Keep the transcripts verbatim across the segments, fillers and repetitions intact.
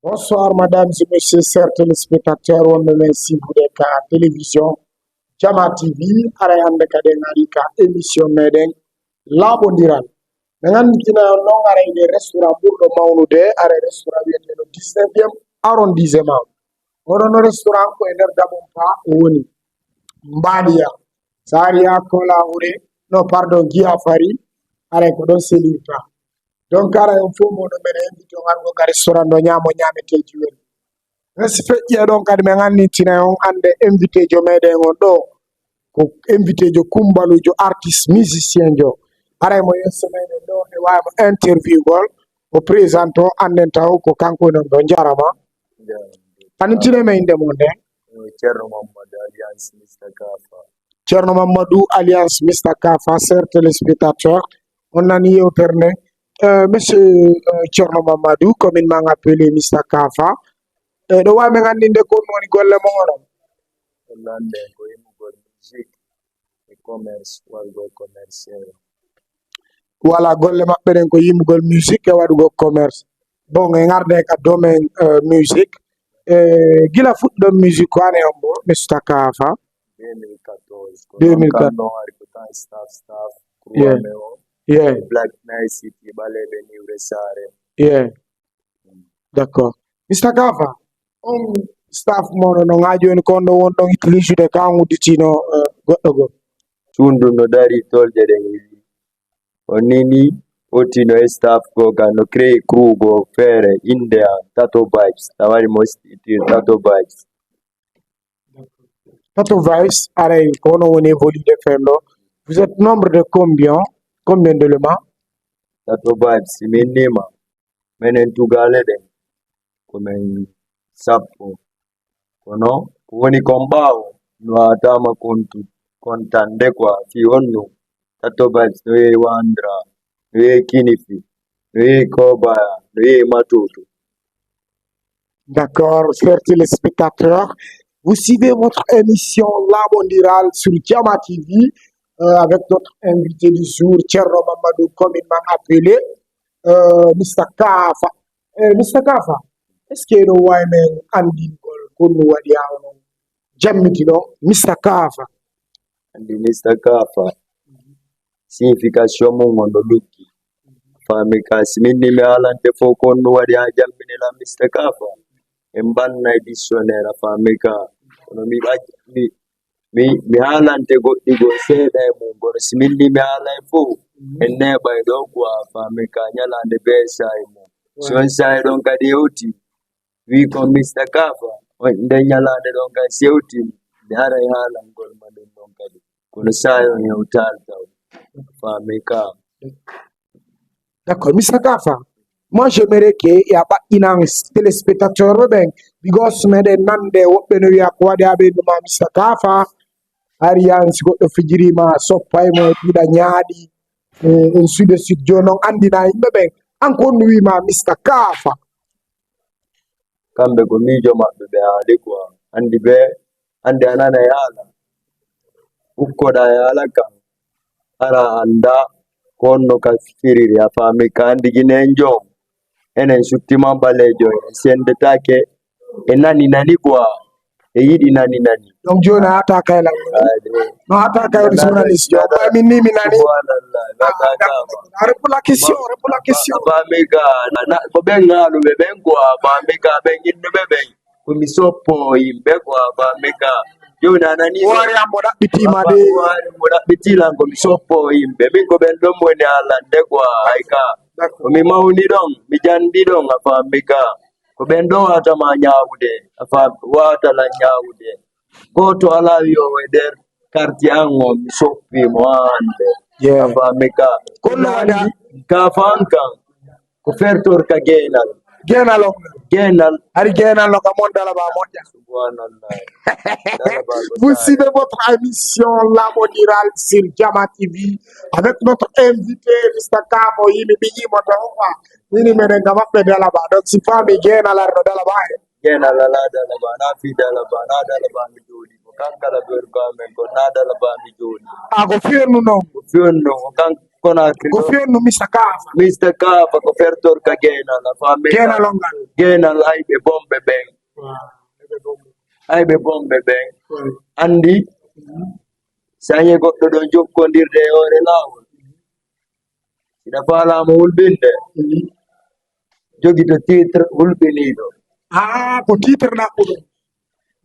Bonsoir, mesdames et messieurs, chers téléspectateurs, wonɓe men suivre ka télévision Jama T V. Aray hannde kadi en ari ka émission meɗen Laaɓondiral. Min anndina on noon aray nde restaurant ɓurɗo mawnude, aray restaurant wiyeteeɗo dix-neuvième arrondissement. Oɗon no restaurant ko e nder Dabon Pa o woni. Mbaaliya, Saariya, Kola Hure, no, pardon, Giya Fari, aray ko ɗon selirta. Donc, aray on fof moɗon meɗen invité on argo ka restaurant ɗo ñaamo ñaameteeji weli. Resi feƴƴi e ɗon kadi min annitinay on annde invité jo meɗen on ɗo. Ko invité jo kumbalujo, artiste, musicien jo. Aray mo yeeso meɗen ɗo, nde wawi mo interview gol. O présente o, annden taw ko kanko woni on ɗo. Jarama. Jarama. Annitinee men innde mon nden. Eh, Ceerno Mamadou alias Mister Kafa. Ceerno Mamadou alias Mister Kafa, chers téléspectateurs. On nani yewtere nde. Euh, monsieur, euh, Ceerno Mamadou, ko min man appelé Mister Kafa. Eh, ɗo wawi men anndinde ko ɗum woni golle mon onon? Golle an ɗen ko yimugol musique e commerce, waɗugol commerce. Voilà, golle maɓɓe ɗen ko yimugol musique e waɗugol commerce. Bon, en arde ka domaine, euh, musique. Eh, gila fuɗɗon musique ko ane on mo, Mister Kafa? Deux mille quatorze. Ko deux mille quatre. Ɗon ari ko tan staff, staff, crew Yeah. Ame o. Yeah. Black Night City, ɓaleɓe niwre saare. Yeah. D'accord. Mister Kafa, on staff moɗon no ngaji woni kon ɗo won ɗon itilijude ka on udditino, eh, goɗɗo goo? Tundu no dari tolde ɗen. On nini, o tino e staff goo ka no créé crew goo feere, innde an, Tato Vibes. Tawari mo sti-, Tato Vibes. Tato Vibes, aray, ko hono woni évolué fenndo. Vous êtes nombre de combien? Combien d'éléments? Tato Vibes, si min nima, menen tugaale ɗen, ko men sappo. Kono ko woni kon ɓaawo, no waawataama kontu-, kontande quoi, fii on no Tato Vibes, no yehi Wandra, no yehi Kinifi, no yehi Kobaya, no yehi Matoto. D'accord, chers téléspectateurs, vous suivez votre émission Laaɓondiral sur Jama T V, euh, avec notre invité du jour, Thierno Mamadou, communément appelé, euh, Mister Kafa. Eh, Mister Kafa, est-ce que eɗo waawi men anndingol ko ɗum waɗi a ono jammiti ɗo Mister Kafa? Anndi Mister Kafa, signification mum on no luggi. Faami ka, si min ni mi haalante fof ko on no waɗi haa jammini lan Mister Kafa. En mbanna e dictionnaire, a faami ka. Kono mi ɓaj-, mi, mi, mi haalante goɗɗi goo seeɗa e mum, kono si min ni mi haala e fof, en neeɓay ɗo quoi, a faami ka, ñalaande bee saa'i mum. Si on saa'i ɗon kadi hewti, wi ko Mister Kafa, on, nden ñalaande ɗon kadi si hewti, mi haray haalangol ma ɗum ɗon kadi. Kono saa'i on hewtaali taw, a faami ka. D'accord, Mister Kafa. Moi, j'aimerais que ya ɓaɗɗinan téléspectateur ɓen, because meɗen nande woɓɓe no wiya ko waɗi aɓe no ma Mister Kafa. Hari yan si goɗɗo fijiri ma, soppay mo e piɗa ñaaɗi, e ainsi de suite. Jooni on anndina yimɓe ɓen, an ko honno wi ma Mister Kafa? Kamɓe ko miijo maɓɓe ɓe haali quoi. Anndi ɓe, anndi a nana e haala. Ukkoɗaa e haala kan. Hara a anndaa ko honno ka firiri, a faami ka. Anndi Gine en joom. Enen suttima ɓaleejo, en senndetaake. E nani nani quoi. E yiɗi nani nani. Donc jooni a haata kayla. Ay, de. No haata kayla journaliste. Yo, ba min ni mi nani. Subhanallah. Ah, d'accord. Réponds la question, réponds la question. A faami ka, na, na, ko ɓen haaluɓe ɓen quoi, a faami ka, ɓen innuɓe ɓen. Ko mi soppo yimɓe quoi, a faami ka. Jooni a nani. Hoore am mo ɗaɓɓitii ma de. Hoore mo ɗaɓɓitii lan ko mi soppo yimɓe. Min ko ɓen ɗon woni haalande quoi, ay ka. D'accord. Ko mi mawni ɗon, mi janndi ɗon, a faami ka. Ko ɓen ɗo waawata ma ñaawude, a faami, waawata lan ñaawude. Gooto alaa wi'oowo e nder quartier an o, mi soppii mo haa hannde. Yeah. A faami ka. Ko no waɗa? Ka faan kan, ko fertor ka geenal. Geenal on? Geenal. Hari geenal no ka mon dala ba moƴƴa. Subhanallah. Dala ba ko Vous suivez votre émission Laaɓondiral sur Jama T V avec notre invité, Mister Kafa, yimɓe ɓe yiimo taw quoi. Mini meɗen ka maɓɓe dala ba. Donc si faami geenal arno dala ba he. Geenal alaa dala ba, na fii dala ba, na dala ba mi jooɗi. Ko kankala berko amen ko na dala ba mi jooɗi. Ah, ko fiyonnu non? Ko fiyonnu, ko kan-, Conakry ko ɗo. Fenno Mista Kafa. Mista Kafa ko fertorka geenal, a faami ka? Geenal on ngal. Geenal ayɓe bonɓe ɓen. Waaw, ɓe ɗon. Ayɓe bonɓe ɓen. Waaw. Anndi, sañe goɗɗo ɗon jokkondirde e hoore laawol. Siɗa faalaama hulɓinde, jogito titre hulɓiniiɗo. Ah, ko titre ɗaɓɓuɗo.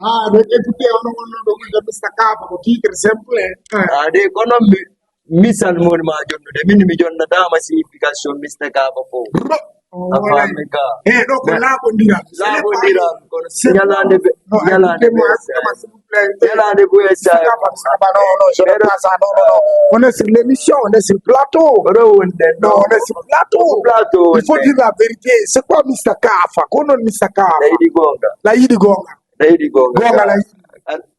Ah, ɗo écouté, ono wonno ɗo wulde Mista Kafa, ko titre simple. Ah. Ade, kono mi, misal moni ma jonnude, min mi jonnataama signification Mista Kafa fof. Ro-, oh, A voilà. Faami ka? Eh, ɗo ko laaɓondiral. Laaɓondiral, kono C'est ñalaande be, Non, ñalaande écoutez-moi, be écoutez-moi, sa- s'il vous plaît. ñalaande be sa- Mista Kafa, Mista Kafa, non, non, je ne veux pas ça, non, non, non. On est sur l'émission, on est sur le plateau. Oɗo wonde Non, on est sur le plateau. Plateau, Il faut wonde. Dire la vérité. C'est quoi Mista Kafa? Ko non Mista Kafa? Leydi goonga. La yiɗi goonga. Leydi goonga. Goonga la yiɗi.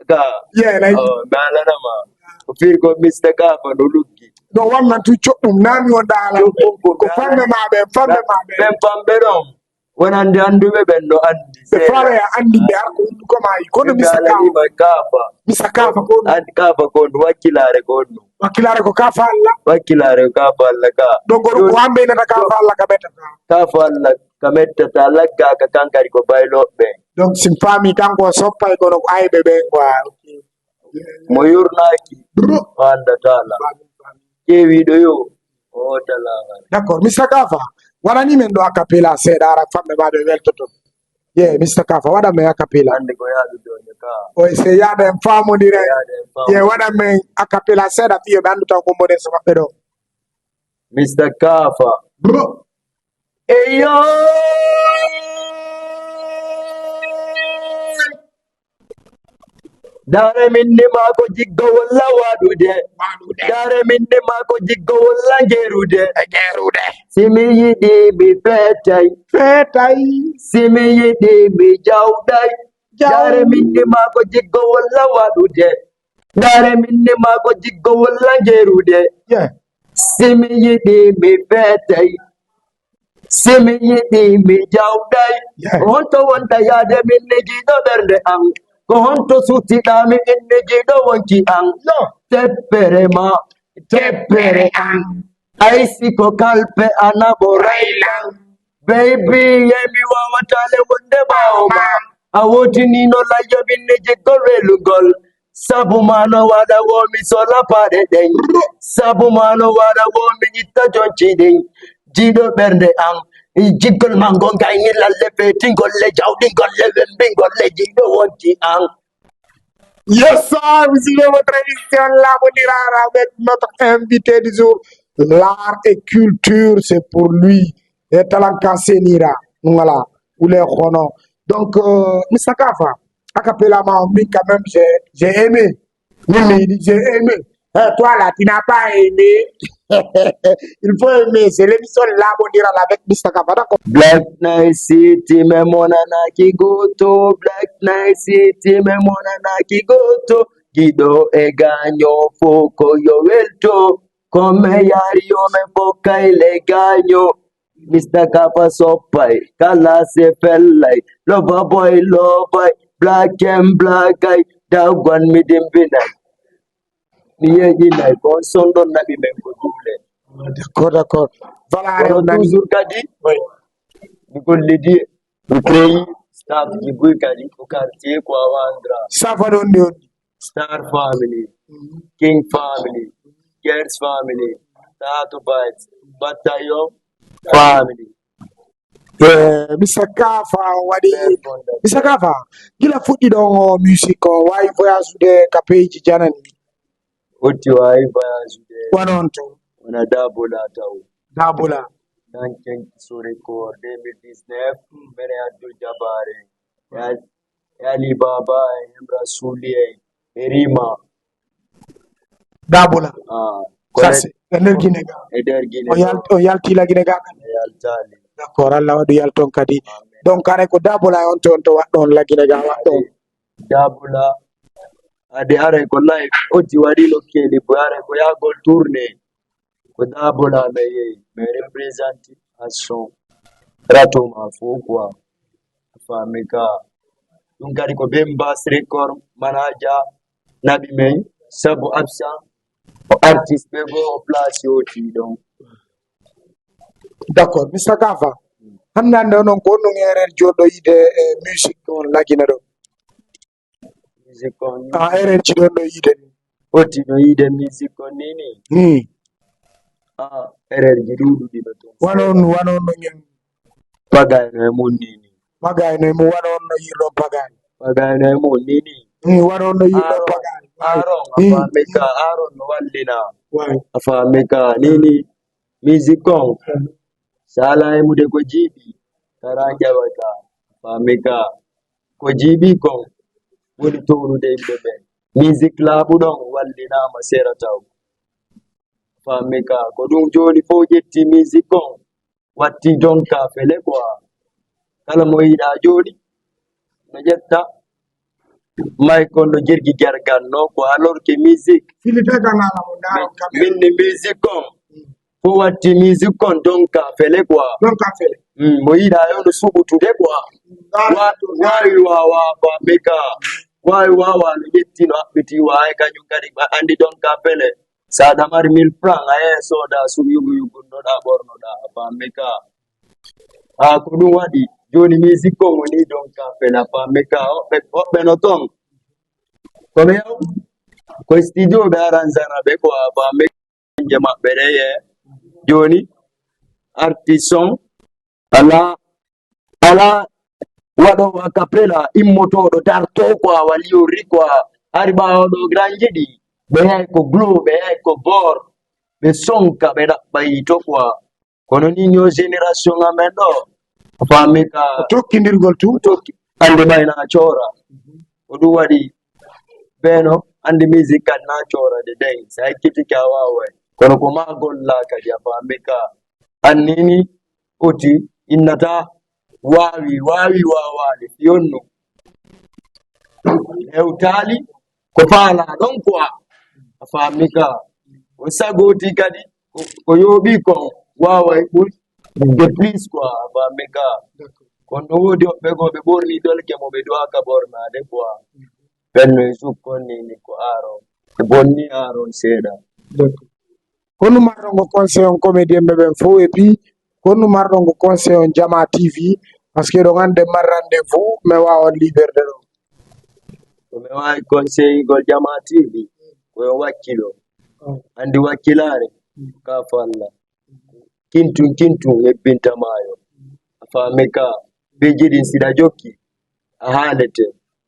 Ka. Yeah, la yiɗi. Oh, mi alanama. Ko firi ko Mista Kafa no luggi. No wonnan tu coɓɗum, nami wonda ala. Coɓɗum ko Ko famɓe ma ɓen, famɓe ma ɓen. Ɓen famɓe ɗon. Wonande annduɓe ɓen no anndi. Ɓe faala e anndi ɓe har ko hunduko ma yi. Kono Mista Kafa. Alanima Kafa. Mista Kafa ko An Kafa ko on wakkilaare ko on. Wakkilaare ko Kafa Allah. Wakkilaare ko Kafa Allah ka. Donc ko hambe nata Kafa Allah ka ɓettata. Kafa Allah ka mettata, lagga ka kankari ko bayloɓe. Donc si mi faami kanko o soppay kono ko ayɓe ɓen quoi. Mo yurnaaki o anndatala. Kewiɗo yo o hoota laagal. D'accord, Mista Kafa, waɗani men ɗo a cappella seeɗa ara famɓe ma ɓe weltoto. Ye, Mista Kafa, waɗan men a cappella. Hannde ko yaadude on e ka. Oy, se yaada en faamodira. Yaada en faamodira. Ye, waɗan men a cappella seeɗa fiyo ɓe anndu taw ko mboɗen so maɓɓe ɗo. Mista Kafa. Bro. Eyo. Dare min ni mako jiggo walla waɗude. Dare min ni mako jiggo walla ngerude. Ngerude. Si mi yiɗi mi feetay. Feetay. Si mi yiɗi mi jawɗay. Dare min ni mako jiggo walla waɗude. Dare min ni mako jiggo walla ngerude. Yeah. Si mi yiɗi mi feetay. Si mi yiɗi mi jawɗay. Yeah. Honto wonta yaade min ni jiiɗo ɓernde am? Ko honto suttiɗa mi inni jiiɗo wonki am? Teppere ma, teppere am. Ay si ko kalpe a naɓo raylan. Baby, ye mi wawata le wonde ɓawo ma. A wotini no layyo min ni jiggo welugol. Sabu ma no waɗa wo mi sola paɗe ɗen. Sabu ma no waɗa wo mi itta jonci ɗin. Jiiɗo ɓernde am. Jiggol ma ngo ngayni lalle fetingol le jawɗingol le wembingol le jiiɗo wonki am. Yes, sir. Vous suivez votre émission La Bonne Rara avec notre invité du jour, l'art et culture, c'est pour lui. Et Talanka Senira, voilà, ou les Rono. Donc, euh, Mista Kafa, a cappella ma, min quand même, j'ai, j'ai aimé. Mimi, j'ai aimé. Euh, toi là, tu n'as pas aimé. Il faut aimer. C'est l'émission La Bonne Rara avec Mista Kafa, d'accord? Black Night City, me monana ki goto. Black Night City, me monana ki goto. Giɗo e gaño fof ko yo welto. Ko me yari yo me fokkay le gaño. Mista Kafa soppay, kala se fellay. Lover boy, lover, black and black eye. Dawgwan mi dimbinay. Mi yeƴinay, ko on son ɗon naɓi men ko duule. D'accord, d'accord. Voilà, Kono on a- toujours kadi, Oui. mi gollidi, mi créé staff ji buy kadi, ko quartier, ko Awandra. Ça va, on dit, on dit. Star Family, King Family, Girls Family, Tato Vibes, Bataillon Family. Eh, Mista Kafa, on waɗi. Mista Kafa, gila fuɗɗi ɗon o musique o, wawi voyage ude ka pays ji janani. Otti wawi voyage ude. Wano on to. Wona Dabola taw. Dabola. Nanken so record deux mille dix-neuf, mbeɗa e Abdul Jabbar en. E Ali Baba en, Emra Souli en, e Rima. Dabola. Ah, Ça, c'est e nder Guinée ga. E nder Guinée. O yal-, o yalti la Guinée ga. E yaltali. D'accord, Allah waɗu yalton kadi. Donc, are ko Dabola on to, on to waɗɗo on la Guinée ga waɗɗo. Dabola. Ade are ko live. Otti waɗi no keli, ko are ko yagol tournée. Ko Dabola me yehi, me représente action. Rato ma fof quoi. A faami ka. Ɗum kadi ko Bembas Record manager naɓi men sabu absent. O artiste ɓe goo o place o tii ɗon. D'accord, Mister Kafa. Hannde hannde onon ko honɗum erreur joɗɗo yiide e musique on lagina ɗo? Musique on ni. Ah, erreur ji ɗon ɗo yiide ni. Foti no yiide musique on ni ni. Hmm. Ah, erreur ji ɗuɗuɗi no ton. Wano on, wano on no ñen. Pagay no e mun ni ni. Pagay no e mun, wano on no yiirɗon pagay. Pagay no e mun ni ni. Hmm, wano on no yiirɗon pagay. Aaron, a faami ka, Aaron no wallina. Waay. A faami ka, ni ni. Musique on. Hmm. Sala e mude ko jiiɓi. Tara jaɓata. A faami ka. Ko jiiɓi kon woni townude yimɓe ɓen. Musique laaɓuɗo on wallinaama sera taw. Faami ka, ko ɗum jooni fof ƴetti musique on, watti donka fele quoi. Kala mo yiɗa jooni, no ƴetta mic on no jirgi gergan no quoi, alors que musique, Filite kan ala mo ndaaro min, kamera. Min ni musique on, fof watti musique on donka fele quoi. Donka fele. Mm, mo yiɗa yo no suɓutude quoi. Wa-, waawi wawa faami ka. Waawi wawa no ƴetti no haɓɓiti waawi kañum kadi ba anndi donka fele. So aɗa mari mille francs a yehi sooda su yugu yugu noɗa ɓornoɗa a faami ka. Ha ko ɗum waɗi jooni musique on woni donka fele a faami ka. Hoɓɓe, hoɓɓe no ton. Ko ɓe yaw ko studio ɓe aranzana ɓe ko a faami. Je maɓɓe ɗe ye jooni artiste on ala, ala waɗoowo a cappella immotooɗo dartoo quoi, wali o ri quoi. Hari ɓaawo ɗo grand jiɗi ɓe yahi ko glow, ɓe yahi ko bor, ɓe sonka, ɓe ɗaɓɓa yiito quoi. Kono ni ñoo génération amen ɗo a faami ka. Tokkindirgol tu. Tokki hannde ɓay na coora. Ko ɗum waɗi beno anndi musique kan na coora de dey sa ekkitike a waaway. Kono ko ma golla kadi a faami ka. Annini oti innata waawi, waawi waawaali fiyonnu. Hewtaali ko faalaa ɗon quoi. A faami ka. O sagoti kadi ko, ko yooɓi kon waaway ɓuri de plus quoi. A faami ka. Kono no woodi hoɓɓe goo ɓe ɓorni dolke mo ɓe duwaka ɓornaade quoi. Ɓen no e sukkon ni, ni ko aaron. Ɓe bonni aaron seeɗa. D'accord. Ko honɗum marɗon ko conseil on comédien ɓe ɓen fof et puis ko honɗum marɗon ko conseil on Jama T V? Parce que ɗon hannde mari rendez-vous mais wawan liberde ɗon. Ko mi waawi conseil gol Jama T V ko yo wakkilo. Anndi wakkilaare ka falla. Kintun kintun hebbinta maayo. A faami ka. Piiji ɗin siɗa jokki a haalete.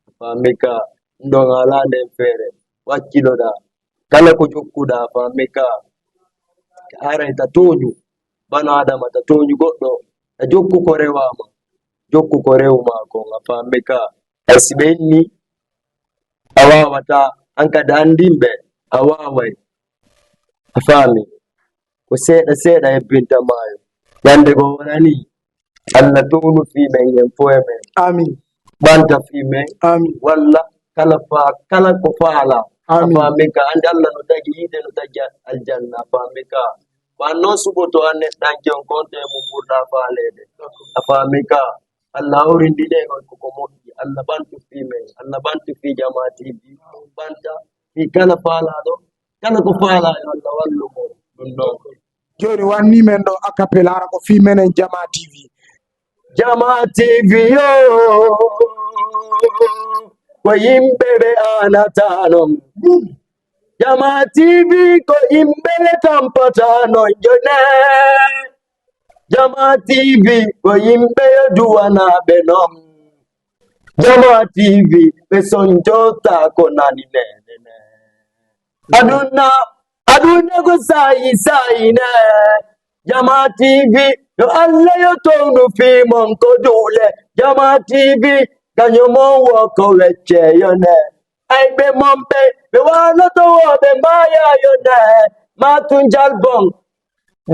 A faami ka. Ɗum ɗon alaa nden feere. Wakkiloɗaa kala ko jokkuɗaa a faami ka. Haray ta tooñu bano adama ta tooñu goɗɗo. A jokku ko rewaama. Jokku ko rewmaa kon a faami ka. Hay si ɓe inni a waawataa an kadi anndinɓe a waaway. A faami. Ko seeɗa seeɗa hebbinta maayo. Ñande goo wonani Allah townu fii men en foye men. Amin. Ɓanta fii men. Amin. Walla kala fa kala ko faala. Amin. A faami ka anndi Allah no tagi yiite no tagi aljanna a faami ka. Ko an noon suɓoto an neɗɗanke on konto e mum ɓurɗa faaleede. A faami ka. Allah hawrindine on koko moƴƴi. Allah ɓantu fii men. Allah ɓantu fii Jama T V. Ɓanta fii kala faalaaɗo kala ko faalaa yo Allah wallu mo. Ɗum ɗon. Jooni wanni men ɗo a cappella hara ko fii menen Jama T V. Jama T V yo ko yimɓe ɓe anata non. Jama T V ko yimɓe ɓe tampata non jone. Jama T V ko yimɓe yo duwanaaɓe non. Jama T V ɓe sonjota ko nani nenene. Aduna, aduna ko sayi sayi ne. Jama T V yo Allah yo townu fii mon ko duule. Jama T V kañum on wo ko wecceyo ne. Ay ɓe mon ɓe ɓe wanoto wo ɓe mbayayo ne. Matun jalbon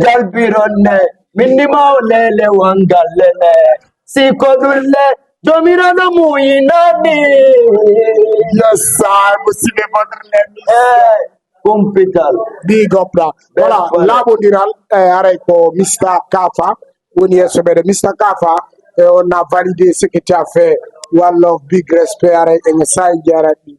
jalbiron ne. Min nima o lele wangalle ne. Si ko ɗum le jomiraɗo muyinani. Yes, I musidɓe votre name. Eh, kumpital. Big up ɗa. Voilà, voilà. Laaɓondiral, eh, aray ko Mister Kafa woni yeeso meɗen. Mister Kafa, e on a validé ce que tu as fait. One love, big respect, aray en sayi jaraɗi.